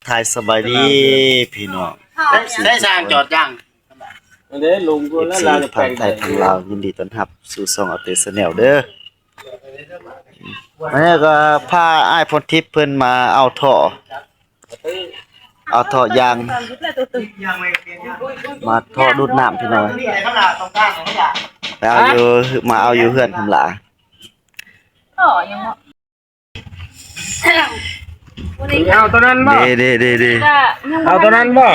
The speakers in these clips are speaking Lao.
ທາຍສະບາຍດີພີ່ນ້ອງ ໃຊ້ຊ່າງຈອດຢ່າງ ອັນເດ້ລົງ ເອັຟຊີ ທັງໄທທັງລາວ ຍິນດີຕ້ອນຮັບສູ່ຊ່ອງອາເຕຊາແນລເດີ. ອັນນີ້ກໍພາອ້າຍພົນທິບເພິ່ນມາເອົາທໍ່ ເອົາທໍ່ຢາງ ມາທໍ່ດູດນ້ຳພີ່ນ້ອງ ໄປເອົາຢູ່ ມາເອົາຢູ່ເຮືອນຄຳຫຼາ. ອໍ ຍັງບໍ່ ເອົາຕົວນັ້ນບໍ່? ເດ້ໆໆໆ ເອົາຕົວນັ້ນບໍ່?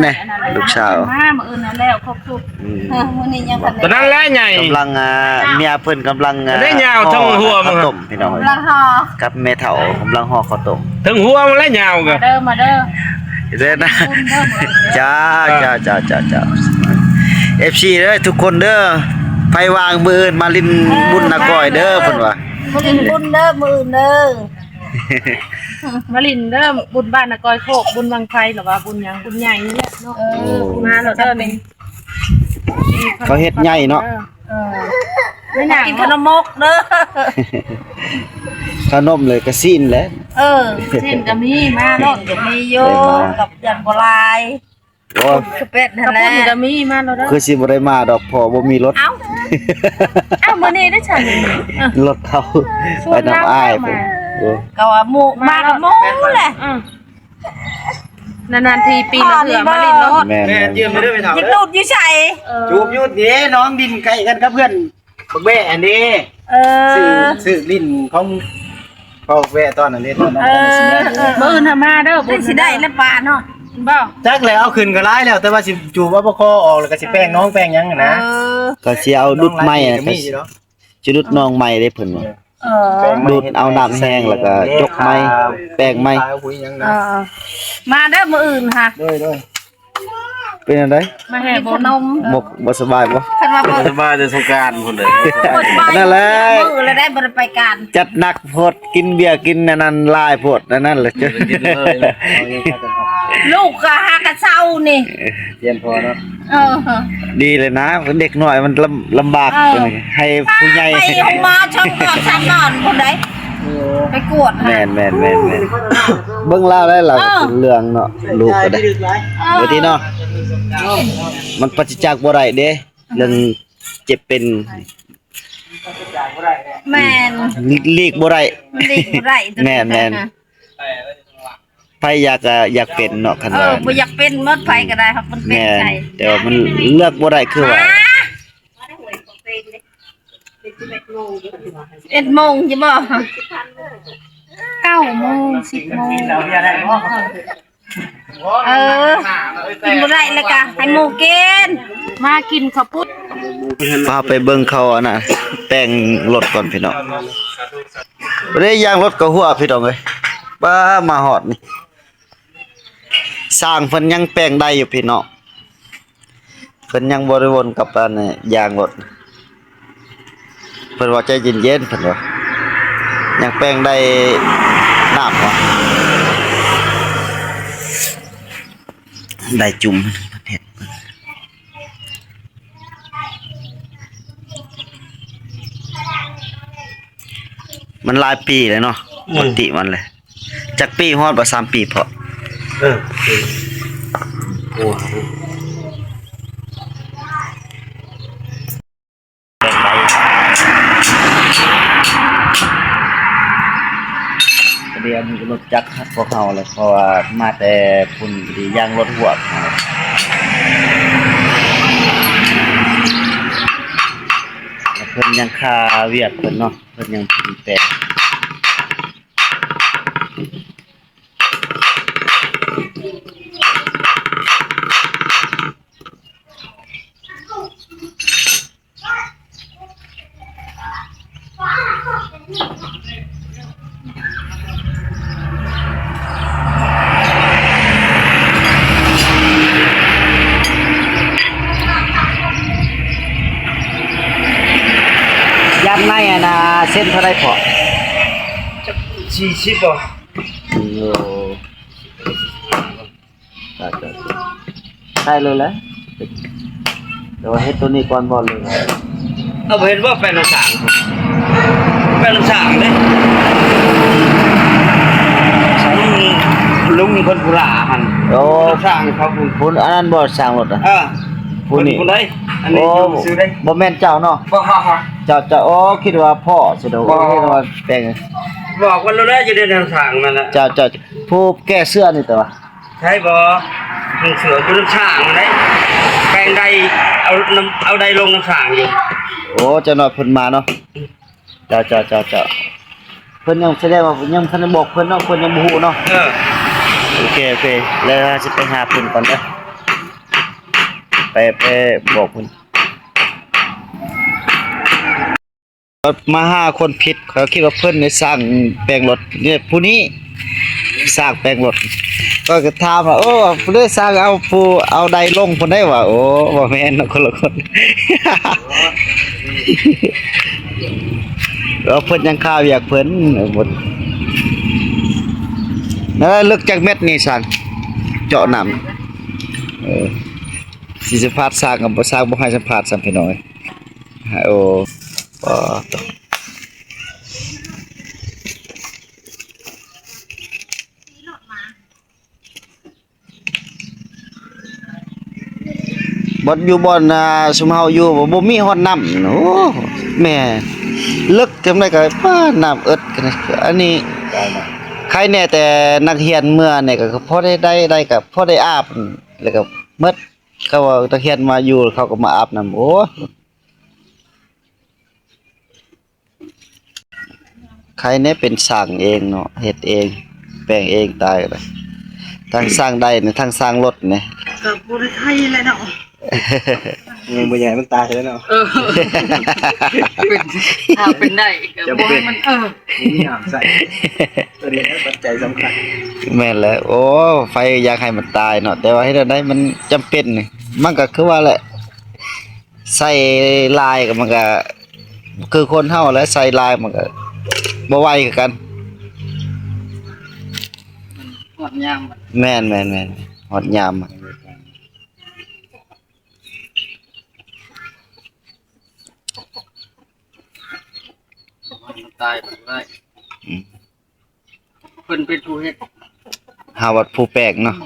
ແນ່ ລູກສາວ ມາມື້ອື່ນນັ້ນແລ້ວ ຄົບສຸກ ອືມ ເອີ ມື້ນີ້ຍັງທັນ ຕົວນັ້ນແຫຼະໃຫຍ່ ກຳລັງ ອ່າ ເມຍເພິ່ນກຳລັງ ອ່າ ໄດ້ຍາວເທິງຫົວ ເຂົ້າຕົ້ມພີ່ນ້ອງ ກຳລັງຫໍ່ ກັບແມ່ເຖົ້າກຳລັງຫໍ່ເຂົ້າຕົ້ມ ເທິງຫົວມັນແຫຼະຍາວ ມາເດີ ມາເດີ ເດີນະ ບຸນເດີ ຈ້າ ຈ້າ ຈ້າ ຈ້າ ເອັຟຊີເດີ ທຸກຄົນເດີ ໃຜວ່າງມື້ອື່ນມາຫຼິ້ນ ເອີ ບຸນນາກອຍເດີ ເພິ່ນວ່າ ມາຫຼິ້ນບຸນເດີ ມື້ອື່ນເດີ ມາຫຼິ້ນເດີ ບຸນບ້ານນາກອຍໂຄກ ບຸນບັ້ງໄຟ ຫຼືວ່າບຸນຫຍັງ ບຸນໃຫຍ່ນີ້ແຫຼະເນາະ ເອີ ມາໂລດເດີ ເຂົາເຮັດໃຫຍ່ເນາະ ເອີ ເອີ ແມ່ນຫຍັງ ກິນຂະໜົມມົກເດີ ຂະໜົມເລີຍ ກະຊີ້ນແຫຼະ ເອີ ຊີ້ນກໍມີ ມາໂລດ ກໍມີຢູ່ ກັບຢ່າງບໍ່ຫຼາຍ ໂອ້ຍ ສະເປັດຫັ້ນແຫຼະ ກໍມີ ມາໂລດເດີ ຄືຊິບໍ່ໄດ້ມາດອກ ເພາະບໍ່ມີລົດ ເອົ້າ ເອົ້າ ມື້ນີ້ໄດ້ໃສ ລົດເຂົາ ໄປນຳອ້າຍ ໂອ້ ກໍວ່າໝູ່ມາກັບໝູ່ແຫຼະ ອືມ ນານໆທີປີລະເທື່ອມາຫຼິ້ນໂລດ ແມ່ນໆ ຢືມໄປເດີ ໄປຖາມ ຢາກດູດຢູ່ໃສ ເອີ ຈູບຢູ່ເດ້ ນ້ອງດິນໃກ້ກັນກັບເພື່ອນ ບັກແບ້ອັນນີ້ ເອີ ຊື້ ຊື້ຫຼິ້ນຂອງພໍ່ແບ້ຕອນນັ້ນເດ້ ຕອນນັ້ນ ເອີ ມື້ອື່ນຫາມາເດີ ບຸນຊິໄດ້ແລ້ວປາເນາະ ບໍ່ ຈັກແລ້ວ ເອົາຂຶ້ນກໍຫຼາຍແລ້ວ ແຕ່ວ່າຊິຈູບເອົາປະຄໍອອກ ແລ້ວກໍຊິແປງໜອງແປງຫຍັງຫັ້ນນະ ເອີ ກໍຊິເອົາດຸດໃໝ່ ກໍຊິດຸດໜອງໃໝ່ເດ້ເພິ່ນວ່າ ເອີ ດູດເອົານ້ຳແຫ້ງ ແລ້ວກໍຈົກໃໝ່ ແປງໃໝ່ ເອີ ມາເດີມື້ອື່ນຫາ ໂດຍໆ ເປັນຈັ່ງໃດ ມາແຫ່ບຸນ ບໍ່ ບໍ່ສະບາຍບໍ່? ຄັນວ່າບໍ່ ບໍ່ສະບາຍແຕ່ສົງການພຸ້ນເດ້ ບໍ່ສະບາຍ ນັ້ນແຫຼະ ມື້ລະໄດ້ບໍ່ໄດ້ໄປການ ຈັດໜັກໂພດ ກິນເບຍກິນອັນນັ້ນຫຼາຍໂພດ ອັນນັ້ນແຫຼະ ກິນເລີຍ ລູກກໍຫາກະເຊົານີ້ ຕຽມພໍເນາະ ເອີ ດີເລີຍນະ ເດັກນ້ອຍມັນລຳ ລຳບາກ ເອີ ໃຫ້ຜູ້ໃຫຍ່ ໄປໂຮງໝໍສອງນອນສາມນອນພຸ້ນໃດ ເອີ ໄປກວດ ແມ່ນໆໆໆ ເບິ່ງລາວໄດ້ລາວ ເອີ ເປັນເລື່ອງເນາະ ລູກກໍໄດ້ ເອີ ບາດນີ້ເນາະ ມັນປາສະຈາກບໍ່ໄດ້ເດ້ ເລື່ອງເຈັບເປັນ ແມ່ນ ຫຼີກບໍ່ໄດ້ ມັນຫຼີກບໍ່ໄດ້ ແມ່ນໆ ໃຜຢາກ ກໍຢາກເປັນເນາະ ຄັນ ເອີ ວ່າ ບໍ່ຢາກເປັນໝົດ ໃຜກໍໄດ້ ຫາກມັນເປັນ ແມ່ນ ໃສ່ ແຕ່ວ່າມັນເລືອກບໍ່ໄດ້ ຄືວ່າ ສິບເອັດໂມງ ຊິບໍ່ ເກົ້າໂມງ ສິບໂມງ ເອີ ກິນບໍ່ໄດ້ແລ້ວກະໃຫ້ໝູ່ກິນ ມາກິນເຂົ້າປຸ້ນ ພາໄປເບິ່ງເຂົາອັນນ່າ ແປງລົດກ່ອນພີ່ນ້ອງ ບໍ່ໄດ້ ຢາງລົດກໍຮົ່ວພີ່ນ້ອງເອີຍ ປ້າ ມາຮອດນີ້ ຊ່າງເພິ່ນຍັງແປງໄດ້ຢູ່ພີ່ນ້ອງ ເພິ່ນຍັງບໍ່ໄດ້ວົນກັບອັນຢາງລົດ ເພິ່ນວ່າໃຈເຢັນໆ ເພິ່ນວ່າ ຍັງແປງໄດ້ນ້ຳວະ ໄດ້ຈຸ່ມ ມັນຫຼາຍປີແລ້ວເນາະ ອືມ ປົກກະຕິມັນແຫຼະ ຈັກປີຮອດບໍ່ ສາມປີເພາະ ເອີ ໂອ້ ເປັນໄປ ດຽວມີລົດຈັກພວກເຮົາແຫຼະ ເພາະວ່າມາແຕ່ພຸ້ນ ດີຢາງລົດຮົ່ວ ເພິ່ນຍັງຄາວຽກເພິ່ນເນາະ ເພິ່ນຍັງເປັນແປງ ຢາງໃນຫັ້ນນະ ເສັ້ນເທົ່າໃດເພາະ? ສີ່ສິບບໍ່? ໂອ້ ໄດ້ເລີຍແຫຼະ ແຕ່ວ່າເຮັດໂຕນີ້ກ່ອນບໍ່ເລີຍ ເອົາ ບໍ່ເຫັນບໍ່ ແປງນ້ຳສ້າງ ແປງນ້ຳສ້າງເດ້ ລຸງ ລຸງ ຄົນຜູ້ຫຼ້າຫັ້ນ ໂອ້ ຜູ້ສ້າງເຂົາພຸ້ນ ພຸ້ນ ອັນນັ້ນບໍ່ ຊ່າງລົດນະ? ເອີ ຜູ້ນີ້ ເພິ່ນຜູ້ໃດ? ອັນນີ້ ໂອ້ ຢູ່ຊື່ເດ້ ບໍ່ແມ່ນເຈົ້າເນາະ? ບໍ່ ເຈົ້າ ເຈົ້າ ໂອ້ ຄິດວ່າພໍ່ຊິດອກ ໂອ້ ຄິດວ່າແປງ ບອກວ່າໂລດແລ້ວ ຢູ່ໃນທາງສ້າງນັ້ນແຫຼະ ເຈົ້າ ເຈົ້າ ຜູ້ແກ້ເສື້ອນີ້ແຕ່ວ່າ ໃຊ່ບໍ່? ເສື້ອຢູ່ນຳຊ່າງໄດ໋ ແປງໄດ້ ເອົານຳ ເອົາໄດ້ລົງນຳຊ່າງຢູ່ ໂອ້ ຈັກໜ້ອຍເພິ່ນມາເນາະ. ເຈົ້າ ເຈົ້າ ເຈົ້າ ເຈົ້າ ເພິ່ນຍັງ ສະແດງວ່າຍັງບໍ່ທັນໄດ້ບອກເພິ່ນເນາະ ເພິ່ນຍັງບໍ່ຮູ້ເນາະ ເອີ ໂອເຄ ໂອເຄ ແລ້ວຊິໄປຫາເພິ່ນກ່ອນເດີ ໄປ ໄປບອກເພິ່ນ ມາຫາຄົນຜິດ ຂ້ອຍຄິດວ່າເພິ່ນໄດ້ສ້າງແປງລົດ ນີ້ ຜູ້ນີ້ສ້າງແປງລົດ ຂ້ອຍກໍຖາມວ່າ ໂອ້ ຜູ້ໃດສ້າງ ເອົາຜູ້ ເອົາໄດ້ລົງພຸ້ນໄດ໋ວ່າ ໂອ້ ບໍ່ແມ່ນເນາະ ຄົນລະຄົນ. ເອີ ເພິ່ນຍັງຄາວຽກເພິ່ນ ແລ້ວເລິກຈັກແມັດນີ້ຊ່າງ ເຈາະນ້ຳ ເອີ ຊິສຳພາດຊ່າງກໍບໍ່ ຊ່າງບໍ່ໃຫ້ສຳພາດຊ້ຳ ພີ່ນ້ອງເອີຍ ໂອ້ ປາດໂທ້. ບ່ອນຢູ່ບ່ອນ ອ່າ ຊຸມເຮົາຢູ່ບໍ່ ບໍ່ມີຮອດນ້ຳ ໂອ້ ແມ່ ເລິກຈັ່ງໃດກໍ ປາ ນ້ຳເອິດ ອັນນີ້ໄຄແນ່ ແຕ່ນັກຮຽນເມືອນີ້ກໍພໍໄດ້ ໄດ້ ໄດ້ກໍພໍໄດ້ອາບ ແລ້ວກໍໝົດ ເຂົາວ່ານັກຮຽນມາຢູ່ ເຂົາກໍມາອາບນ້ຳ ໂອ້ຍ. ໄຄແນ່ເປັນຊ່າງເອງເນາະ ເຮັດເອງ ແປງເອງ ຕາຍແລ້ວ ທັງຊ່າງໄດ້ນະ ທັງຊ່າງລົດນະ ກໍບໍ່ໄດ້ໄຄແຫຼະເນາະ ຍັງບໍ່ຢາກໃຫ້ມັນຕາຍເລີຍເນາະ ເອີ ເປັນ ຖ້າເປັນໄດ້ກໍບໍ່ໃຫ້ມັນ ເອີ ມີຫຍັງໃສ່ ຕົວນີ້ແຫຼະປັດໄຈສຳຄັນ ແມ່ນແຫຼະ ໂອ້ ໃຜຢາກໃຫ້ມັນຕາຍເນາະ ແຕ່ວ່າເຮັດແນວໃດມັນຈຳເປັນ ມັນກໍຄືວ່າແຫຼະ ໃສ່ຫຼາຍກໍມັນກໍ ຄືຄົນເຮົາແຫຼະ ໃສ່ຫຼາຍມັນກໍບໍ່ໄຫວຄືກັນ ຮອດຍາມມັນ ແມ່ນໆໆ ຮອດຍາມມັນ ມັນຕາຍໄປບໍ່ໄດ້ ອືມ ເພິ່ນເປັນຜູ້ເຮັດ ເຮົາວ່າຜູ້ແປງເນາະ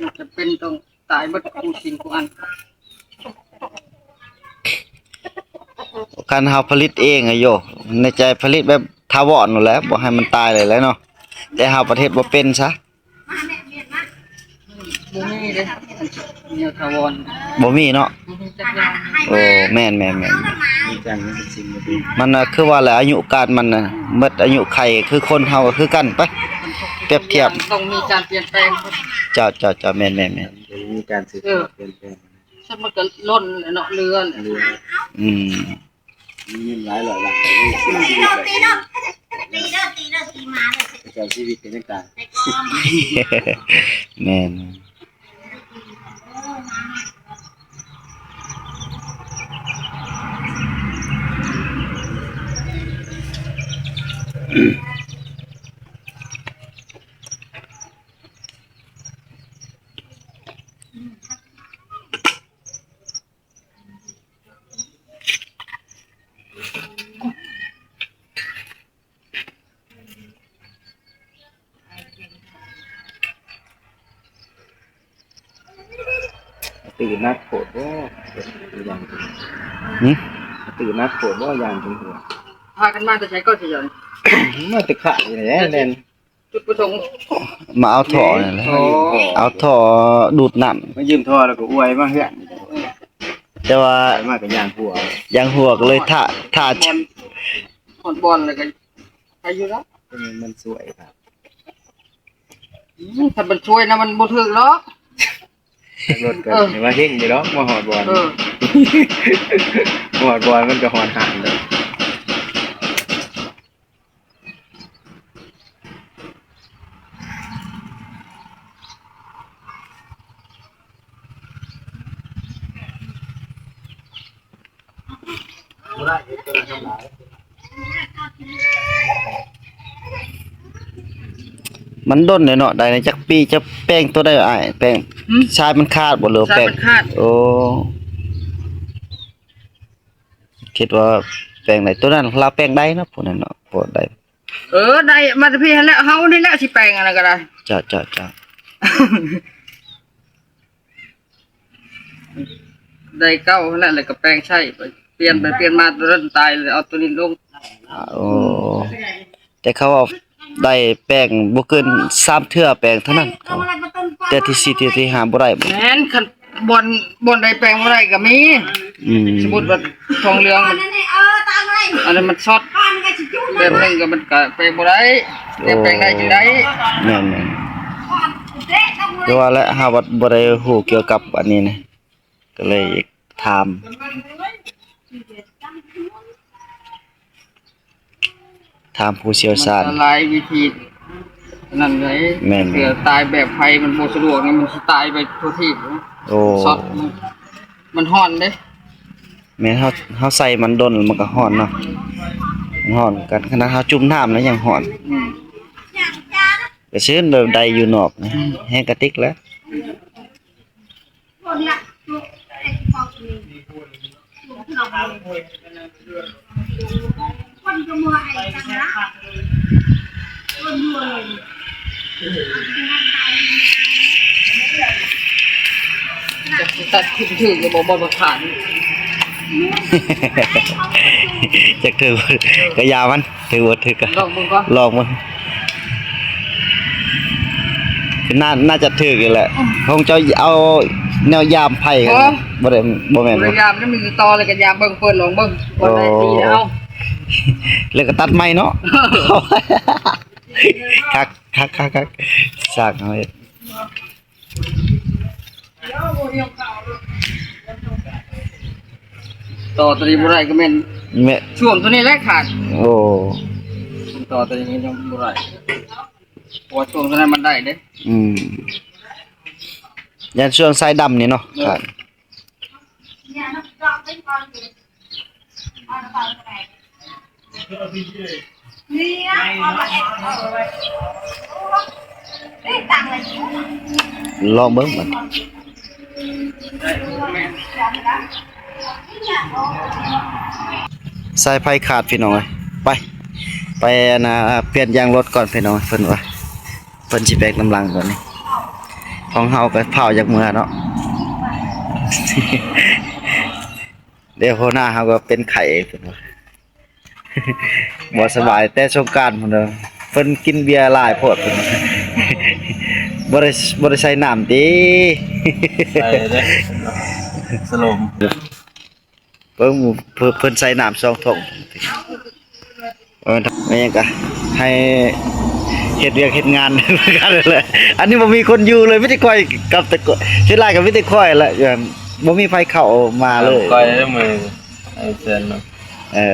ມັນຈຳເປັນຕ້ອງຕາຍເບິດຄູ່ສິ່ງຄູ່ອັນ ຄັນເຮົາຜະລິດເອງອະໂຍ ໃນໃຈຜະລິດແບບຖາວອນໂລດແຫຼະ ບໍ່ໃຫ້ມັນຕາຍເລີຍແຫຼະເນາະ ແຕ່ເຮົາປະເທດບໍ່ເປັນຊະ ບໍ່ມີເດ້ ແນວຖາວອນ ບໍ່ມີເນາະ ບໍ່ມີຈັກຢ່າງ ໂອ້ ແມ່ນໆໆ ມີຈັງ ມັນເປັນສິ່ງບໍ່ດີ ມັນນະ ຄືວ່າແຫຼະ ອາຍຸການມັນນະ ໝົດອາຍຸໄຂ ຄືຄົນເຮົາກໍຄືກັນ ໄປ ປຽບທຽບ ມັນຕ້ອງມີການປ່ຽນແປງ ເຈົ້າໆໆ ແມ່ນໆໆ ມີການສືບທອດ ເອີ ປ່ຽນແປງ ຊັ້ນມັນກໍລົ້ນແຫຼະເນາະ ເຫຼືອແຫຼະ ເຫຼືອ ອືມ ມີເງິນຫຼາຍຮ້ອຍລ້ານ ໃຊ້ຊີວິດກໍຍັງຕາຍ ແມ່ນ ຕື່ນໜັກໂພດບໍ່ ຫຶ? ຕື່ນໜັກໂພດບໍ່ ຢ້ານເປັນຫົວ ພາກັນມາແຕ່ໃສກໍຊິຢ້ານ ມາແຕ່ຂ້າງນີ້ແຫຼະ ແລ່ນ ຈຸດປະສົງ ມາເອົາທໍ່ນີ້ແຫຼະ ເອົາທໍ່ດູດນ້ຳ ມາຢືມທໍ່ແລ້ວກໍອວຍມາເຮືອນ ແຕ່ວ່າມາກໍຍ່າງຫົວ ຍ່າງຫົວກໍເລີຍຖ້າ ຖ້າ ຮອດບ່ອນແລ້ວກໍໄປຢູ່ແລ້ວ ມັນສວຍຄັບ ອືມ ຖ້າມັນສວຍນະ ມັນບໍ່ຖືກດອກ ລົດກໍ ເອີ ວ່າເຮັງຢູ່ດອກ ມາຮອດບ່ອນ ເອີ ມາຮອດບ່ອນມັນກໍຮອດຫ້າງແລ້ວ. ມັນດົນແລ້ວເນາະ ໄດ້ຈັກປີ ຈະແປງໂຕໃດອ້າຍ ແປງ ຫຶ? ຊາຍມັນຂາດບໍ່ ຫຼືວ່າແປງ ຊາຍມັນຂາດ ໂອ້ ຄິດວ່າແປງໄດ້ ໂຕນັ້ນລາວແປງໄດ້ເນາະ ຜູ້ນັ້ນເນາະ ບໍ່ໄດ້ ເອີ ໄດ້ມາແຕ່ພີ້ຫັ້ນແຫຼະ ເຮົານີ້ແຫຼະຊິແປງອັນນັ້ນກໍໄດ້. ເຈົ້າ ເຈົ້າ ເຈົ້າ. ໄດ້ເກົ່າຫັ້ນແຫຼະ ແລ້ວກໍແປງໃຊ້ ປ່ຽນໄປປ່ຽນມາ ໂຕນັ້ນຕາຍ ເອົາໂຕນີ້ລົງ. ໂອ້ ແຕ່ເຂົາເວົ້າໄດ້ແປງບໍ່ເກີນສາມເທື່ອແປງເທົ່ານັ້ນ ເທື່ອທີສີ່ ເທື່ອທີຫ້າບໍ່ໄດ້. ແມ່ນ ຄັນບ່ອນ ບ່ອນໃດແປງບໍ່ໄດ້ກໍມີ. ອືມ ສົມມຸດວ່າທອງເຫຼືອງມັນ ອັນນັ້ນມັນຊັອດ ແບບໜຶ່ງກໍມັນກໍແປງບໍ່ໄດ້ ແຕ່ແປງໄດ້ຈຶ່ງໄດ້. ແມ່ນໆ ຄືວ່າແຫຼະ ເຮົາບັດບໍ່ໄດ້ຮູ້ກ່ຽວກັບອັນນີ້ນະ ກໍເລີຍຖາມ ຖາມຜູ້ຊ່ຽວຊານ. ມັນຫຼາຍວິທີນັ້ນເລີຍ. ແມ່ນໆ ເທື່ອຕາຍແບບໄຟມັນບໍ່ສະດວກນີ້ ມັນຊິຕາຍໄປທົ່ວທີບ. ໂອ້ ຊັອດ ມັນ ມັນຮ້ອນເດ້. ແມ່ນ ເຮົາ ເຮົາໃສ່ມັນດົນແລ້ວມັນກໍຮ້ອນເນາະ ມັນຮ້ອນກັນ ຂະໜາດເຮົາຈຸ່ມນ້ຳແລ້ວຍັງຮ້ອນ. ອືມ ກໍຊື່ນແບບໃດຢູ່ນອກນະ ແຮງກະຕິກແລ້ວ. ຈັກຊິຕັດຂຶ້ນຖືກຫຼືບໍ່ ບໍ່ມາຂານ. ຈັກຖືກ ກະຢາມັນ ຖືກບໍ່ຖືກກະ ລອງເບິ່ງກ່ອນ ລອງເບິ່ງ. ໜ້າ ໜ້າຈະຖືກຢູ່ແຫຼະ ອືມ ຄົງເຈົ້າເອົາແນວຢາມໄຜ່ກັນ. ບໍ່ ບໍ່ໄດ້ ບໍ່ແມ່ນ ບໍ່ໄດ້ຢາມ ມັນມີຕໍ່ ແລ້ວກໍຢາມເບິ່ງ ເປີດລອງເບິ່ງ ໂອ້ ວ່າໄດ້ດີແລ້ວ ແລ້ວກໍຕັດໃໝ່ເນາະ. ຄັກ ຄັກ ຄັກ ຄັກ ຊ່າງເຮົາເຮັດ. ຕໍ່ຕົວນີ້ບໍ່ໄດ້ກໍແມ່ນ ແມ່ນ ຊ່ວງຕົວນີ້ແຫຼະຂາດ. ໂອ້ ຕໍ່ຕົວນີ້ຍັງບໍ່ໄດ້ ເພາະວ່າຊ່ວງຕົວນັ້ນມັນໄດ້ເດ້. ອືມ ຢ້ານຊ່ວງສາຍດຳນີ້ເນາະ ເອີ ຂາດ. ລອງເບິ່ງບັດ ສາຍໄຟຂາດພີ່ນ້ອງເອີຍ. ໄປ ໄປອັນນ່າ ປ່ຽນຢາງລົດກ່ອນພີ່ນ້ອງ ເພິ່ນວ່າ ເພິ່ນຊິແບກນຳຫຼັງຕົວນີ້ ຂອງເຮົາກໍພ້າວຢາກເມືອເນາະ. ດຽວຫົວໜ້າເຮົາກໍເປັນໄຂ້ ເພິ່ນວ່າ ບໍ່ສະບາຍແຕ່ສົງການພຸ້ນເດີ ເພິ່ນກິນເບຍຫຼາຍໂພດ ເພິ່ນວ່າ ບໍ່ໄດ້ ບໍ່ໄດ້ໃສ່ນ້ຳຕິ ໃສ່ເດ້ ສະລົມ. ເບິ່ງ ເພິ່ນ ເພິ່ນໃສ່ນ້ຳສອງຖົງ. ເອີ ແມ່ນຫຍັງກະ ໃຫ້ເຮັດວຽກເຮັດງານນຳກັນແຫຼະ. ອັນນີ້ບໍ່ມີຄົນຢູ່ເລີຍ ມີແຕ່ຂ້ອຍກັບ ແຕ່ ສ່ວນຫຼາຍກໍມີແຕ່ຂ້ອຍແຫຼະ ບໍ່ມີໃຜເຂົ້າມາເລີຍ. ຂ້ອຍເດີມື້ ໄອ້ເຊີນເນາະ ເອີ.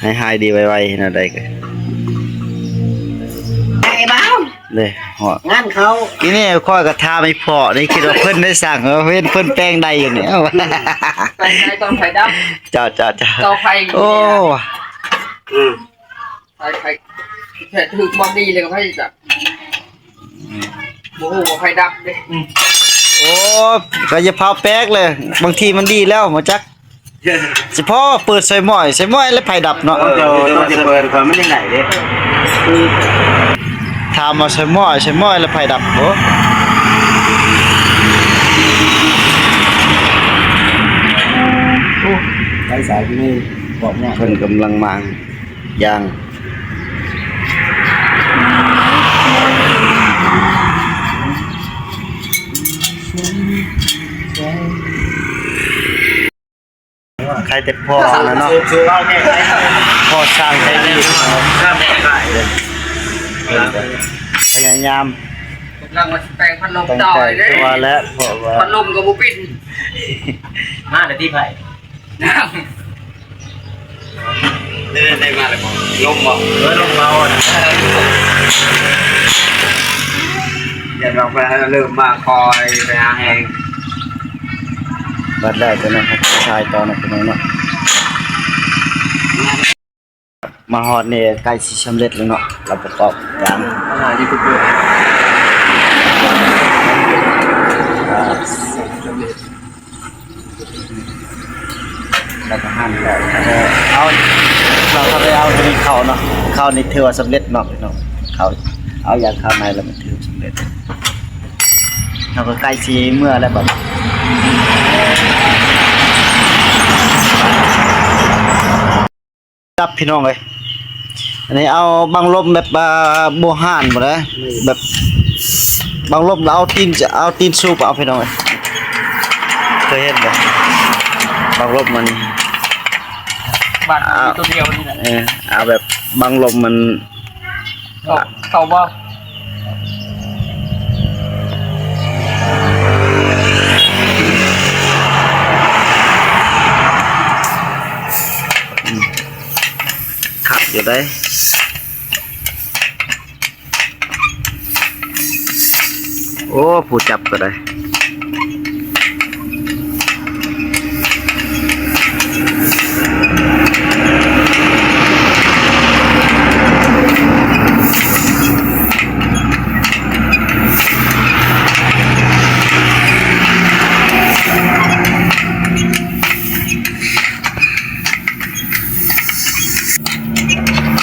ໃຫ້ຫາຍດີໄວໆ ແນວໃດກໍໄດ້ ເດ້. ຮອດງານເຂົາ ອີນີ້ຂ້ອຍກໍຖາມອີພໍ່ນີ້ ຄິດວ່າເພິ່ນໄດ້ສັ່ງ ເຫັນເພິ່ນແປງໄດ້ຢູ່ນີ້ ເອົາ ແປງໄດ້ຕ້ອງໄຟດັບ. ເຈົ້າໆໆ ເຕົາໄຟ ໂອ້ ອືມ ໄຟ ໄຟ ແທ້ຖືກບໍ່ດີເລີຍ ໄຟຈະ ບໍ່ຮູ້ວ່າໄຟດັບເດ້. ໂອ້ ກໍຢ່າພາວແປກເລີຍ ບາງທີມັນດີແລ້ວ ບໍ່ຈັກ ສະເພາະເປີດໃສ່ໝ້ອຍ ໃສ່ໝ້ອຍແລ້ວໄຟດັບເນາະ. ເອີ ຕ້ອງຊິເປີດກ່ອນ ມັນຈັ່ງໄດ້ເດ້ ຄື ຖາມວ່າໃສ່ໝ້ອຍ ໃສ່ໝ້ອຍແລ້ວໄຟດັບ. ໂອ້ ໄຟສາຍຢູ່ໃນບອກຍາກ ເພິ່ນກຳລັງມາ ຢ່າງ ໃຄແຕ່ພໍ້ນະເນາະ ພໍ້ຊ່າງໃຈດີ ພະຍາຍາມ ກຳລັງວ່າຊິແປງພັດລົມຕໍ່ເດ້ ແຕ່ວ່າແຫຼະ ເພາະວ່າພັດລົມກໍບໍ່ປິ່ນ ມາແຕ່ທີ່ໃຜ ໄດ້ ໄດ້ມາແລ້ວບໍ່? ລົມບໍ່? ເອີ ລົມເບົານະ ຢ່າລອງໄປເລີ່ມມາ ຄ່ອຍໄປຫາແຮງ. ບັດແລ້ວຈະນຳຖ່າຍຕໍ່ນະພີ່ນ້ອງເນາະ. ມາຮອດນີ້ໃກ້ຊິສຳເລັດແລ້ວເນາະ ລະປະກອບການ ອາຫານຢູທູບເບີ ອ່າ ສຳເລັດ. ແລ້ວກໍຫັ່ນແລ້ວ ເອົາ ເຮົາກໍໄດ້ເອົາຕົວນີ້ເຂົ້າເນາະ. ເຂົ້ານີ້ຖືວ່າສຳເລັດເນາະພີ່ນ້ອງ. ເຂົ້າ ເອົາຢ່າງເຂົ້າໃນແລ້ວມັນຖືສຳເລັດ. ເຮົາກໍໃກ້ຊິເມືອແລ້ວບັດນີ້. ດັບພີ່ນ້ອງເອີຍ. ອັນນີ້ເອົາບັງລົມແບບ ອ່າ ບໍ່ຮ້ານບໍ່ໄດ້ ແບບບັງລົມແລ້ວເອົາຕີນ ເອົາຕີນສູບເອົາພີ່ນ້ອງເອີຍ. ເຄີຍເຫັນບໍ່ ບັງລົມມັນ ບາດ ເອົາ ມີຕົວດຽວນີ້ແຫຼະ. ເອີ ເອົາແບບບັງລົມມັນ ເຂົ້າ ເຂົ້າບໍ່? ຄັກຢູ່ເດ້. ໂອ້ ຜູ້ຈັບກໍໄດ້.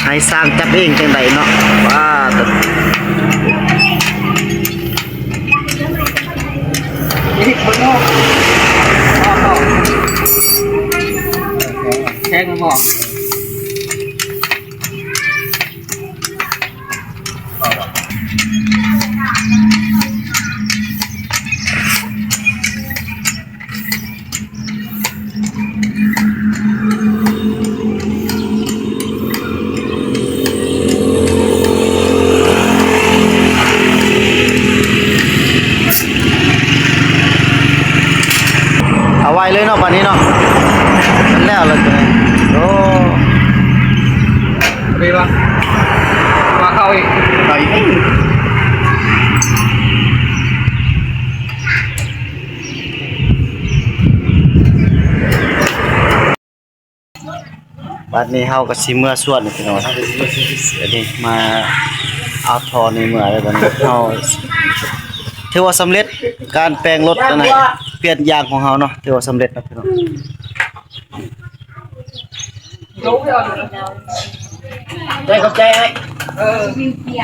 ໃຫ້ຊ່າງຈັບເອງຈັ່ງໃດເນາະ. ວ້າ ແທງໝໍ້. ເອົາໄວ້ເລີຍເນາະ ບາດນີ້ເນາະ ມັນແລ້ວແລ້ວ. ໂອ້ ດີວະ ວ່າເຂົ້າອີກ ເຂົ້າອີກ. ບາດນີ້ເຮົາກໍຊິເມືອສວນພີ່ນ້ອງ. ອັນນີ້ມາເອົາທໍ່ນີ້ເມືອແລ້ວ ບາດນີ້ເຮົາຖືວ່າສຳເລັດການແປງລົດ ອັນນັ້ນ ປ່ຽນຢາງຂອງເຮົາເນາະ ຖືວ່າສຳເລັດເນາະພີ່ນ້ອງ. ຂອບໃຈ ຂອບໃຈ.